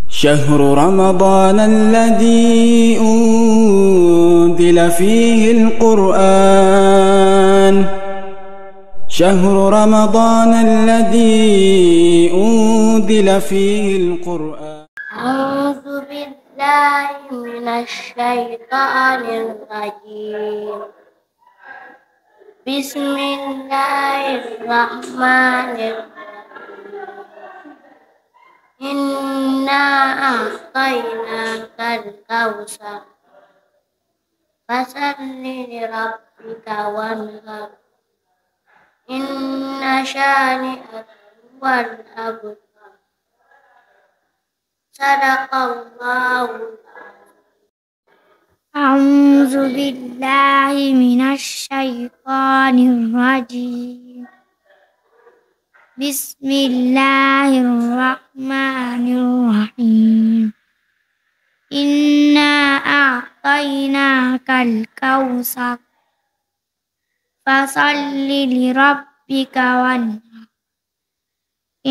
شهر رمضان الذي أنزل فيه القرآن شهر رمضان الذي أنزل فيه القرآن. أعوذ بالله من الشيطان الرجيم. بسم الله الرحمن الرحيم. إنا أعطيناك الكوثر فصل لربك وانحر إن شانئك هو الأبتر. صدق الله العظيم. أعوذ بالله من الشيطان الرجيم. بسم الله الرحمن الرحيم. إنا أعطيناك الكوثر فصل لربك وانحر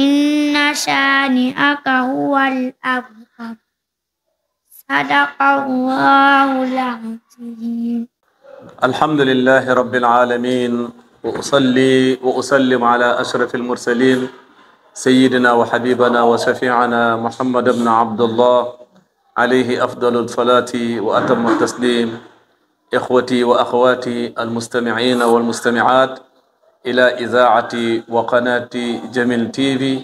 إن شانئك هو الأبتر. صدق الله العظيم. الحمد لله رب العالمين، وأصلي وأسلم على أشرف المرسلين سيدنا وحبيبنا وشفيعنا محمد بن عبد الله عليه أفضل الصلاة وأتم التسليم. إخوتي وأخواتي المستمعين والمستمعات إلى إذاعة وقناة جميل تيفي،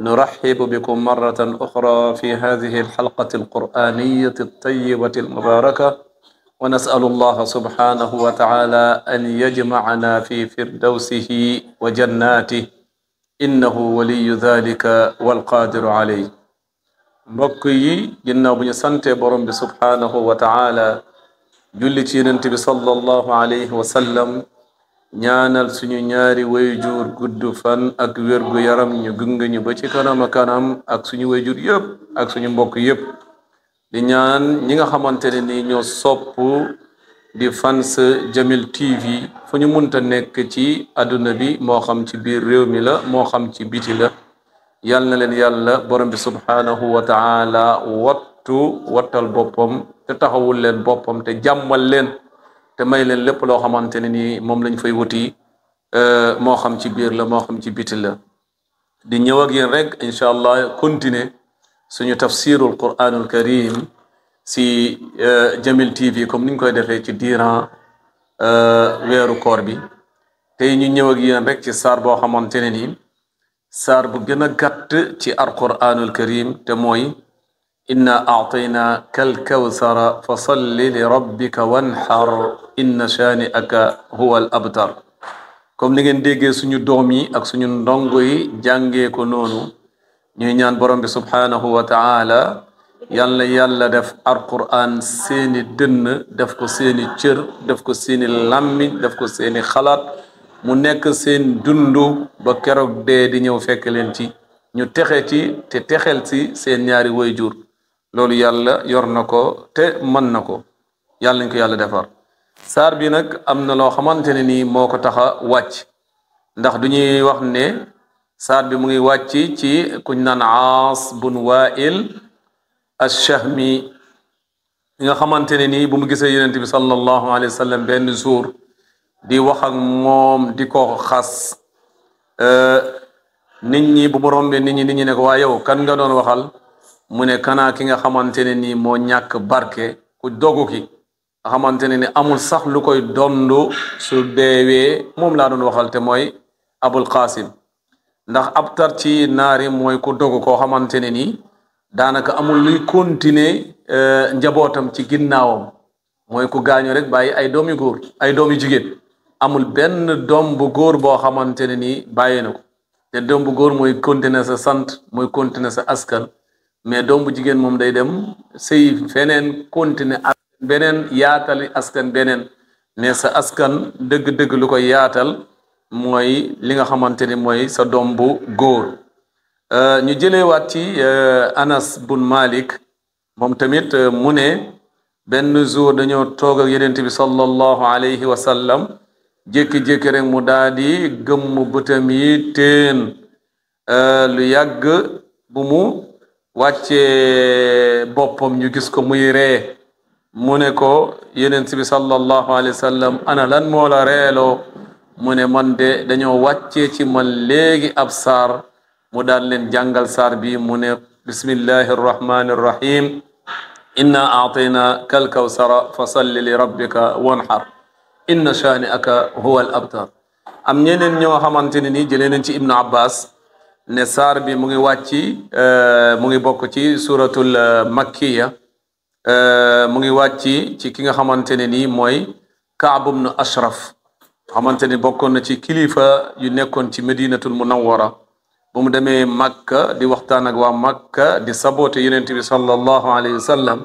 نرحب بكم مرة أخرى في هذه الحلقة القرآنية الطيبة المباركة، ونسأل الله سبحانه وتعالى أن يجمعنا في فردوسه وجناته إنه ولي ذلك والقادر عليه. mbokk yi ginnaaw bu ñu sante borom bi subhanahu wa taala, julli ci yonent bi sallallahu alayhi wa sallam, ñaanal suñu ñaari wayjur gudd fan ak wérgu yaram ñu gunge ñu ba ci kanam a kanam ak suñu wayjur yëpp ak suñu mbokk yëpp. di ñaan ñi nga xamante ne ni ñoo sopp di fans Jamil TV fu ñu munta nekk ci àdduna bi, moo xam ci biir réew mi la moo xam ci biti la, yal na leen yàlla borom bi subhanahu wa taala wattal boppam te taxawul leen boppam te jàmmal leen te may leen lépp loo xamante ne ni moom lañ fay wuti, moo xam ci biir la moo xam ci biti la. di ñëw ak yéen rek incha allah continuer suñu tafsirul quranul karim si Jamil TV comme niñ koy defee ci diiran weeru koor bi. tey ñu ñëw ak yéen rek ci saar boo xamante ne ni saar bu gën a gàtt ci alquranul karim te mooy inna a'taynaka al-kawthara fa salli li rabbika wanhar inna shani'aka huwa al-abtar. comme ni ngeen déggee suñu doom yi ak suñu ndongo yi jàngee ko noonu, ñuy ñaan borom bi subhanahu wa ta'ala yàlla def alquran seeni dënn, def ko seeni cër, def ko seeni làmmiñ, def ko seeni xalaat, mu nekk seen dundu ba keroog dee di ñëw fekk leen ci, ñu texe ci te texel ci seen ñaari wayjur. loolu yàlla yor na ko te mën na ko, yàlla nañ ko yàlla defar. saar bi nag am na loo xamante ne nii moo ko tax a wàcc, ndax du ñuy wax ne saar bi mu ngi wàcc ci kuñ naan Aas bun Waa'il ash-Shahmi nga xamante ne nii bu mu gisee yonent bi sallallahu alayhi wa sallam benn jour di wax ak moom di ko xas, nit ñi bu mu rombee nit ñi ne ko waa yow kan nga doon waxal, mu ne kanaa ki nga xamante ne nii moo ñàkk barke, ku dogu ki nga xamante ne ni amul sax lu koy dondu su deewee, moom laa doon waxal te mooy Abul Qasim. ndax abtar ci naari mooy ku dogu koo xamante ne nii daanaka amul luy continuer njabootam ci ginnaawam, mooy ku gaañu rek bàyyi ay doomi góor ay doomi jigéen, amul benn doom bu góor boo xamante ne nii bàyyi na ko. te doom bu góor mooy continuer sa sant, mooy continuer sa askan, mais doom bu jigéen moom day dem sëy feneen continuer ak beneen yaatali askan beneen, mais sa askan dëgg-dëgg lu koy yaatal mooy li nga xamante ni mooy sa doom bu góor. ñu jëlewaat ci Anas bun Malik, moom tamit mu ne benn jour dañoo toog ak Yonent bi sallallahu alayhi wa sallam, jékki-jékki rek mu daal di gëmm bëtam yi teen lu yàgg bu mu wàccee boppam ñu gis ko muy ree mu ne ko yonent bi sallallahu alayhi wa sallam ana lan moo la reeloo mu ne man de dañoo wàccee ci man léegi ab saar mu daan leen jàngal saar bi mu ne bismillahi arrahmani arrahim inna aatayna kal kawsara fa salli li rabbika wanhar inna shani aka huwa al abtar am ñeneen ñoo xamante ne ni jëlee nañ ci ibnu abbas ne saar bi mu ngi wàcci mu ngi bokk ci suratul makkiya mu ngi wàcci ci ki nga xamante ne nii mooy Kaab ibn Ashraf xamante ni bokkoon na ci kilifa yu nekkoon ci medinatul munawwara bu mu demee Makka di waxtaan ak waa Makka di sabote yonent bi sallallahu alayhi wa sallam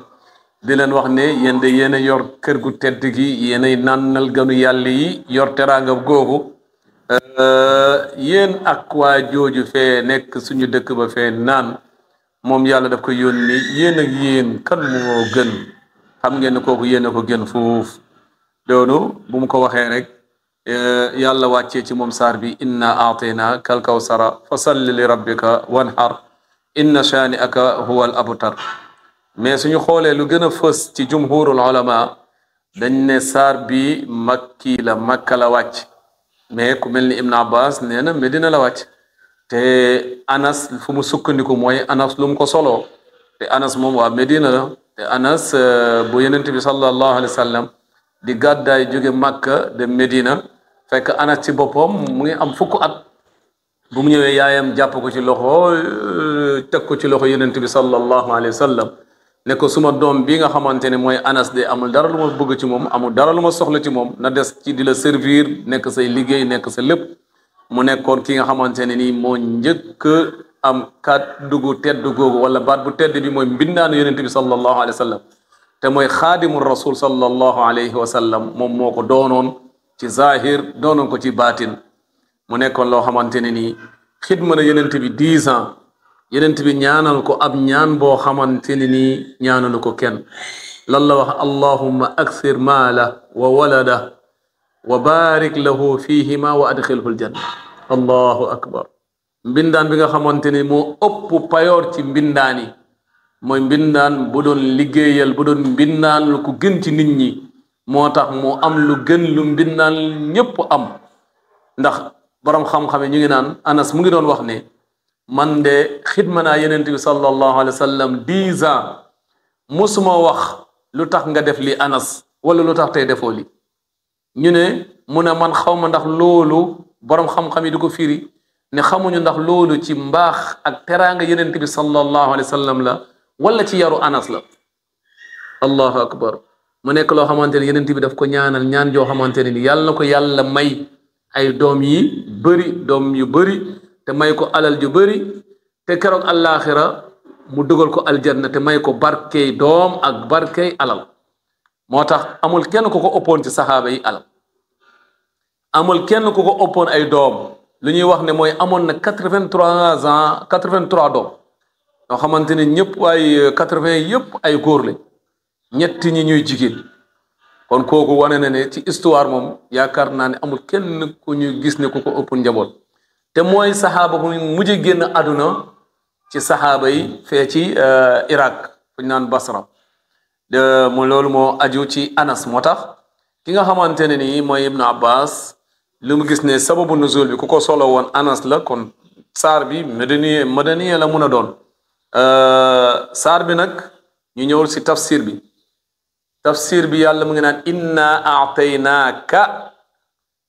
di leen wax ne yéen de yéen a yor kër gu tedd gi yéen ay nànnal ganu yàlla yi yor teraanga googu yéen ak waa jooju fee nekk suñu dëkk ba fee naan moom yàlla daf ko yónni yéen ak yéen kan moo gën xam ngeen ne kooku yéen a ko gën foofu doonu bu mu ko waxee rek yàlla wàccee ci moom saar bi inna aatayna kal kawsara fa salli li rabbika wanhar inna shani aka huwa al abtar mais suñu xoolee lu gën a fës ci jumhurul ulama dañ ne saar bi makki la makka la wàcc mais ku mel ni ibn abbas nee na medina la wàcc te anas fu mu sukkandiku mooy anas lu mu ko soloo te anas moom waa medina la te anas bu yonent bi sallallahu alayhi wa sallam di gàddaay jóge makka de medina fekk anas ci boppam mu ngi am fukk at bu mu ñëwee yaayam jàpp ko ci loxo teg ko ci loxo yonent bi sallallahu alayhi wa sallam ne ko suma doom bi nga xamante ne mooy anas de amul dara lu ma bëgg ci moom amul dara lu ma soxla ci moom na des ci di la servir nekk say liggéey nekk sa lépp mu nekkoon ki nga xamante ne nii moo njëkk am kàddu gu tedd googu wala baat bu tedd bi mooy mbindaanu yonent bi sallallahu alayhi wa sallam te mooy xaadimu rasul sallallahu alayhi wa sallam moom moo ko doonoon ci zahir doonoon ko ci baatin mu nekkoon loo xamante ne nii xidma na yonent bi 10 ans yonent bi ñaanal ko ab ñaan boo xamante ne nii ñaanalu ko kenn lan la wax allahumma aksir maala wa walada wa barik lahu fihima wa adxilhu aljanna allahu akbar mbindaan bi nga xamante ni moo ëpp payoor ci mbindaan yi mooy mbindaan bu doon liggéeyal bu doon mbindaan lu ko gën ci nit ñi moo tax mu am lu gën lu mbindaan ñépp am ndax borom xam-xame ñu ngi naan anas mu ngi doon wax ne man de xidma naa yonent bi sallallahu alayhi wa sallam 10 ans musuma wax lu tax nga def li anas wala lu tax tey defoo li ñu ne mu ne man xaw ma ndax loolu borom xam-xam yi di ko firi ne xamuñu ndax loolu ci mbaax ak teraanga yonent bi sallallahu alayhi wa sallam la wala ci yaru anas la allahu akbar mu nekk loo xamante ne yonent bi daf ko ñaanal ñaan joo xamante ne ni yàlla na ko yàlla may ay doom yi bëri doom yu bëri te may ko alal ju bëri te keroog àllaaxira mu dugal ko aljanna te may ko barkey doom ak barkey alal moo tax amul kenn ku ko ëppoon ci saxaaba yi alal amul kenn ku ko ëppoon ay doom lu ñuy wax ne mooy amoon na 83 ans 83 doom yoo xamante ne ñëpp ay 80 yëpp ay góor lañ ñetti ñi ñuy jigéen kon kooku wane na ne ci histoire moom yaakaar naa ne amul kenn ku ñu gis ne ku ko ëpp njaboot te mooy saxaaba bu mujj génn àdduna ci saxaaba yi fee ci Irak fu ñu naan Basra mu loolu moo aju ci Anas moo tax ki nga xamante ne nii mooy Ibnu Abbas lu mu gis ne sababu nuzul bi ku ko solo woon Anas la kon saar bi madaniya la mun a doon saar bi nag ñu ñëwul si tafsir bi yàlla mu ngi naan inna aataynaaka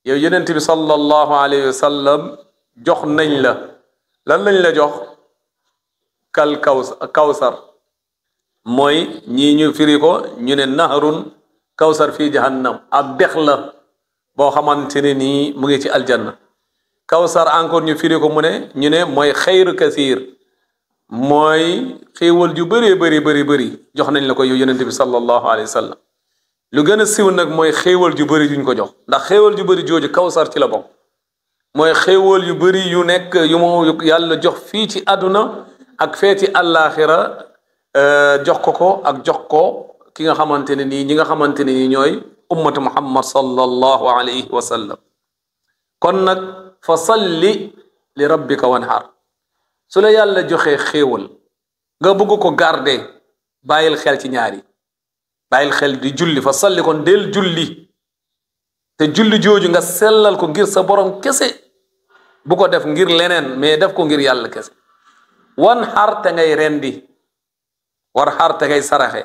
yow yonent bi sallallahu alayhi wa sallam jox nañ la lan lañ la jox kal kawsar mooy ñii ñu firi ko ñu ne nahrun kawsar fii jahannam ab dex la boo xamante ne nii mu ngi ci aljanna kawsar encore ñu firi ko mu ne ñu ne mooy xayru kasiir mooy xéewal ju bëree bëri jox nañ la ko yow yonent bi sallallahu alayhi wa sallam lu gën a siw nag mooy xéewal ju bëri juñ ko jox ndax xéewal ju bëri jooju kawsar ci la bokk mooy xéewal yu bëri yu nekk yu mu yàlla jox fii ci àdduna ak fee ci àllaaxira jox ko ak jox ko ki nga xamante ne nii ñi nga xamante ne nii ñooy ummatu muhammad sallallahu alayhi wa sallam kon nag fa salli li rabbika wanhar su la yàlla joxee xéewal nga bëgg ko garder bàyyil xel ci ñaari bàyyil xel di julli fa salli kon del julli te julli jooju nga sellal ko ngir sa borom kese bu ko def ngir leneen mais def ko ngir yàlla kese wan xar te ngay rendi war xar te ngay saraxe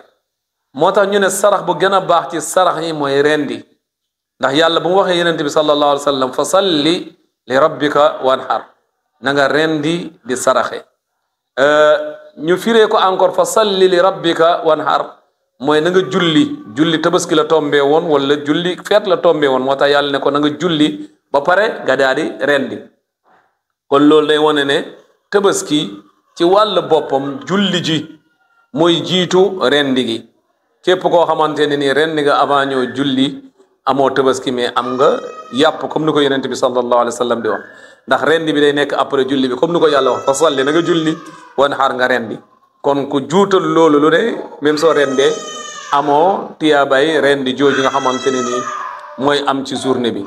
moo tax ñu ne sarax bu gën a baax ci sarax yi mooy rendi ndax yàlla bu mu waxee yenente bi sallallahu alayhi wa sallam fa salli li rabbika wan xar na nga rendi di saraxe ñu firee ko encore fa salli li rabbika wan xar mooy na nga julli tabaski la tombee woon wala julli feet la tombee woon moo tax yàlla ne ko na nga julli ba pare nga daal di rendi kon loolu day wane ne tabaski ci wàll boppam julli ji mooy jiitu rendi gi képp koo xamante ne nii rendi nga avant ñoo julli amoo tabaski mais am nga yàpp comme ni ko yonent bi sallallahu alayhi wa sallam di wax ndax rendi bi day nekk après julli bi comme ni ko yàlla wax fa salli na nga julli wan xaar nga rendi kon ku juutal loolu lu ne même soo rendee amoo tiyaabay rendi jooju nga xamante ne nii mooy am ci journée bi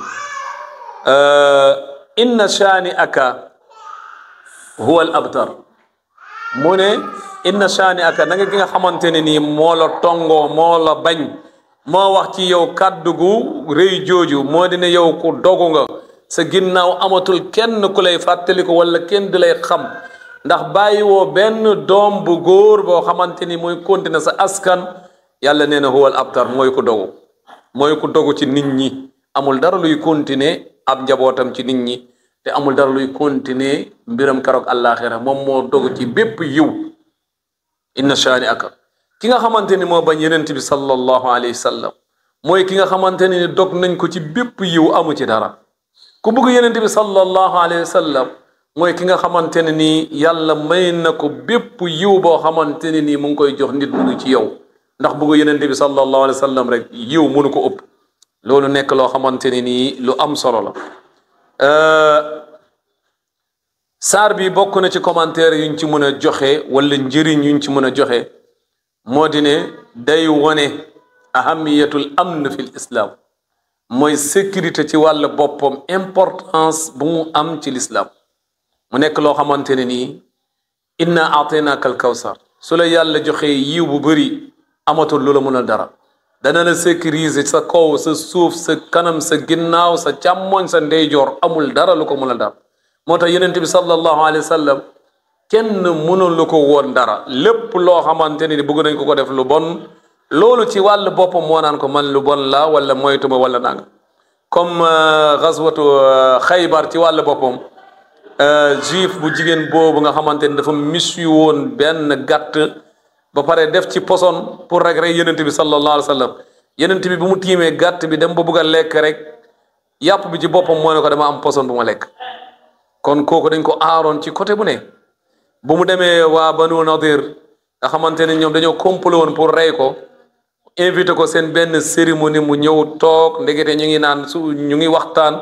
inna shaani aka huwa al abtar mu ne inna shaani aka na nga gi nga xamante ne nii moo la tongoo moo la bañ moo wax ci yow kàddu gu rëy jooju moo di ne yow ku dogu nga sa ginnaaw amatul kenn ku lay fàttaliku wala kenn di lay xam ndax bàyyi woo benn doom bu góor boo xamante ni mooy continuer sa askan yàlla nee na huwal abtar mooy ku dogu ci nit ñi amul dara luy continuer ab njabootam ci nit ñi te amul dara luy continuer mbiram karoog àllaaxira moom moo dogu ci bépp yiw inna shaani aka ki nga xamante ni moo bañ yenent bi sallallahu alayhi wa sallam mooy ki nga xamante ni dog nañ ko ci bépp yiw amu ci dara ku bëgg yenent bi sallallahu alayhi wa sallam mooy ki nga xamante ne nii yàlla may na ko bépp yiw boo xamante ne nii mu ngi koy jox nit mu ngi ci yow ndax bëgg yenent bi sallallahu alayhi wa sallam rek yiw mënu ko ëpp loolu nekk loo xamante ne nii lu am solo la saar bi bokk na ci commentaire yuñ ci mën a joxe wala njëriñ yuñ ci mën a joxe moo di ne day wone ahamiyatul amn fil islam mooy sécurité ci wàll boppam importance bu mu am ci l'islam mu nekk loo xamante ne nii inna ataynaaka al kawsar su la yàlla joxee yiw bu bëri amatul lu la mënal dara dana la sécuriser sa kaw sa suuf sa kanam sa ginnaaw sa càmmoñ sa ndeyjoor amul dara lu ko mënal dara moo tax yonent bi sallallahu alayhi wa sallam kenn mënul lu ko woon dara lépp loo xamante ni bëgg nañ ko def lu bon loolu ci wàll boppam moo naan ko man lu bon la wala moytuma wala nanga comme gazwatu xaybar ci wàll boppam juif bu jigéen boobu nga xamante ni dafa missu woon benn gàtt ba pare def ci poson pour rek yonent bi sallallahu alayhi wa sallam yonent bi bu mu tiimee gàtt bi dem ba bëgg a lekk rek yàpp bi ci boppam moo ne ko dama am poson bu ma lekk kon kooku dañ ko aaroon ci côté bu ne bu mu demee waa Banu Nadir nga xamante ne ñoom dañoo complot woon pour rey ko invité ko seen benn cérémonie mu ñëw toog ndekete ñu ngi naan ñu ngi waxtaan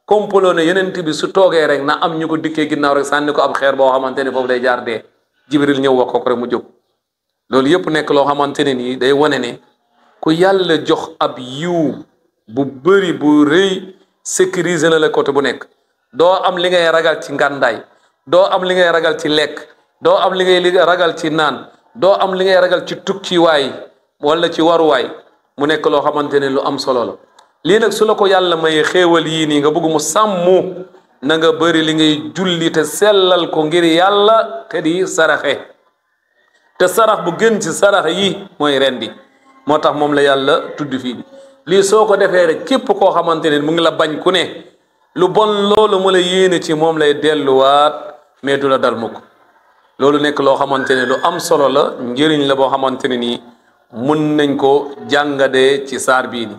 complot ne yeneen bi su toogee rek na am ñu ko dikkee ginnaaw rek sànni ko ab xeer boo xamante ne foofu lay jaar dee Jibril ñëw wax ko rek mu jóg loolu yëpp nekk loo xamante ne nii day wane ne ku yàlla jox ab yiw bu bëri bu rëy sécuriser na la côté bu nekk doo am li ngay ragal ci ngàndaay doo am li ngay ragal ci lekk doo am li ngay ragal ci naan doo am li ngay ragal ci tukkiwaay wala ci waruwaay mu nekk loo xamante ne lu am solo la lii nag su la ko yàlla may xéewal yii nii nga bëgg mu sàmmu na nga bëri li ngay julli te sellal ko ngir yàlla te di saraxe te sarax bu gën ci sarax yi mooy rendi moo tax moom la yàlla tudd fii lii soo ko defee rek képp koo xamante ne mu ngi la bañ ku ne lu bon loolu mu la yéene ci moom lay delluwaat mais du la dal mukk loolu nekk loo xamante ne lu am solo la njëriñ la boo xamante ne nii mun nañ ko jàngadee ci saar bii ni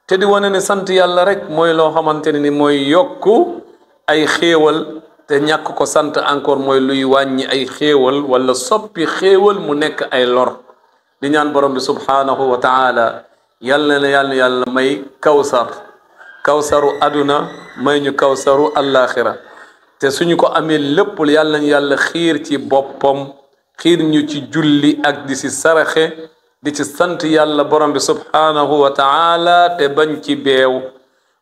te di wane ne sant yàlla rek mooy loo xamante ne ni mooy yokku ay xéewal te ñàkk ko sant encore mooy luy wàññi ay xéewal wala soppi xéewal mu nekk ay lor di ñaan borom bi subhanahu wa taala yàlla na yàlla may kawsaru aduna may ñu kawsaru alaxira te suñu ko amee lépp yàlla nañ yàlla xiir ci boppam xiir ñu ci julli ak di ci saraxe di ci sant yàlla borom bi subhanahu wa taala te bañ ci beew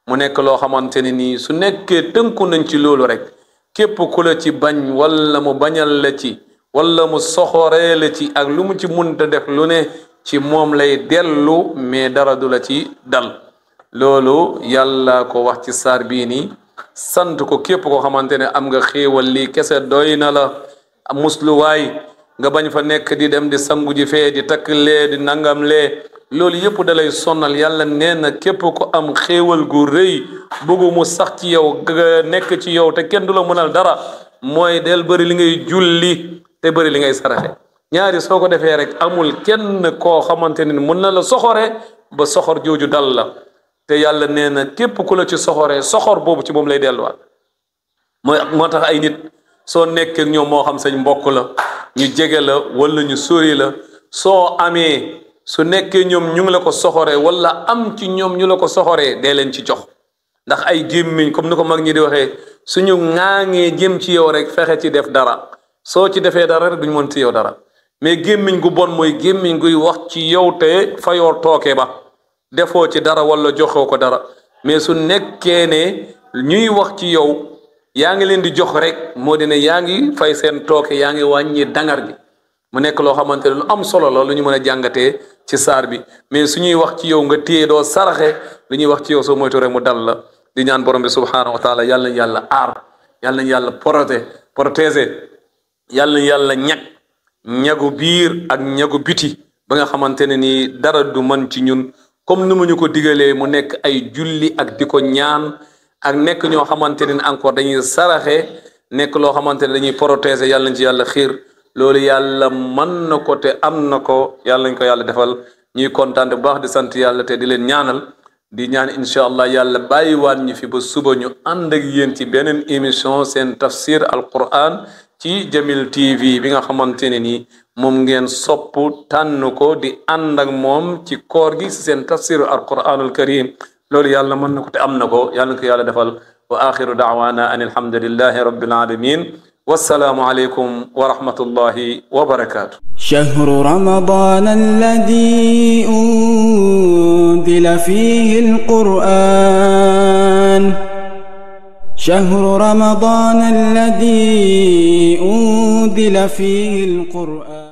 mu nekk loo xamante ne nii su nekkee tënku nañ ci loolu rek képp ku la ci bañ wala mu bañal la ci wala mu soxoree la ci ak lu mu ci munta def lu ne ci moom lay dellu mais dara du la ci dal loolu yàlla ko wax ci saar bii nii sant ko képp koo xamante ne am nga xéewal lii kese doy na la musluwaay nga bañ fa nekk di dem di sangu ji fee di takk lee di nangam lee loolu yëpp da lay sonnal yàlla nee na képp ko am xéewal gu rëy bëggu mu sax ci yow nekk ci yow te kenn du la mënal dara mooy del bëri li ngay julli te bëri li ngay saraxe ñaari soo ko defee rek amul kenn koo xamante ne mën na la soxore ba soxor jooju dal la te yàlla nee na képp ku la ci soxoree soxor boobu ci moom lay delluwaat moo tax ay nit soo nekkee ñoom moo xam sañ mbokk la ñu jege la wala ñu sori la soo amee su nekkee ñoom ñu ngi la ko soxoree wala am ci ñoom ñu la ko soxoree dee leen ci jox ndax ay gémmiñ comme ni ko mag ñi di waxee suñu ŋaaŋee jëm ci yow rek fexe ci def dara soo ci defee dara rek duñu mën ci yow dara mais gémmiñ gu bon mooy gémmiñ guy wax ci yow te fayoo tooke ba defoo ci dara wala joxoo ko dara mais su nekkee ne ñuy wax ci yow yaa ngi leen di jox rek moo di ne yaa ngi fay seen tooke yaa ngi wàññi dangar gi mu nekk loo xamante ne lu am solo la lu ñu mën a jàngatee ci saar bi mais suñuy wax ci yow nga téye doo saraxe lu ñuy wax ci yow soo moytu rek mu dal la di ñaan borom bi subhanahu wa taala yàlla nañ yàlla aar yàlla nañ yàlla protéger yàlla nañ yàlla ñagu biir ak ñagu biti ba nga xamante ne ni dara du mën ci ñun comme ni mu ñu ko digalee mu nekk ay julli ak di ko ñaan ak nekk ñoo xamante ne encore dañuy saraxe nekk loo xamante ne dañuy protéger yàlla nañ ci yàlla xiir loolu yàlla mën na ko te am na ko yàlla nañ ko yàlla defal ñuy kontaan bu baax di sant yàlla te di leen ñaanal di ñaan incha allah yàlla bàyyiwaat ñu fi ba suba ñu ànd ak yéen ci beneen émission seen tafsir alquran ci Jamil TV bi nga xamante ne ni moom ngeen sopp tànn ko di ànd ak moom ci koor gi si seen tafsir alquranul karim loolu yàlla mën na ko te am na ko yàlla na ko yàlla defal wa axiru daawana an alhamdulillahi rabbil alamin والسلام عليكم ورحمة الله وبركاته. شهر رمضان الذي أنزل فيه القرآن شهر رمضان الذي أنزل فيه القرآن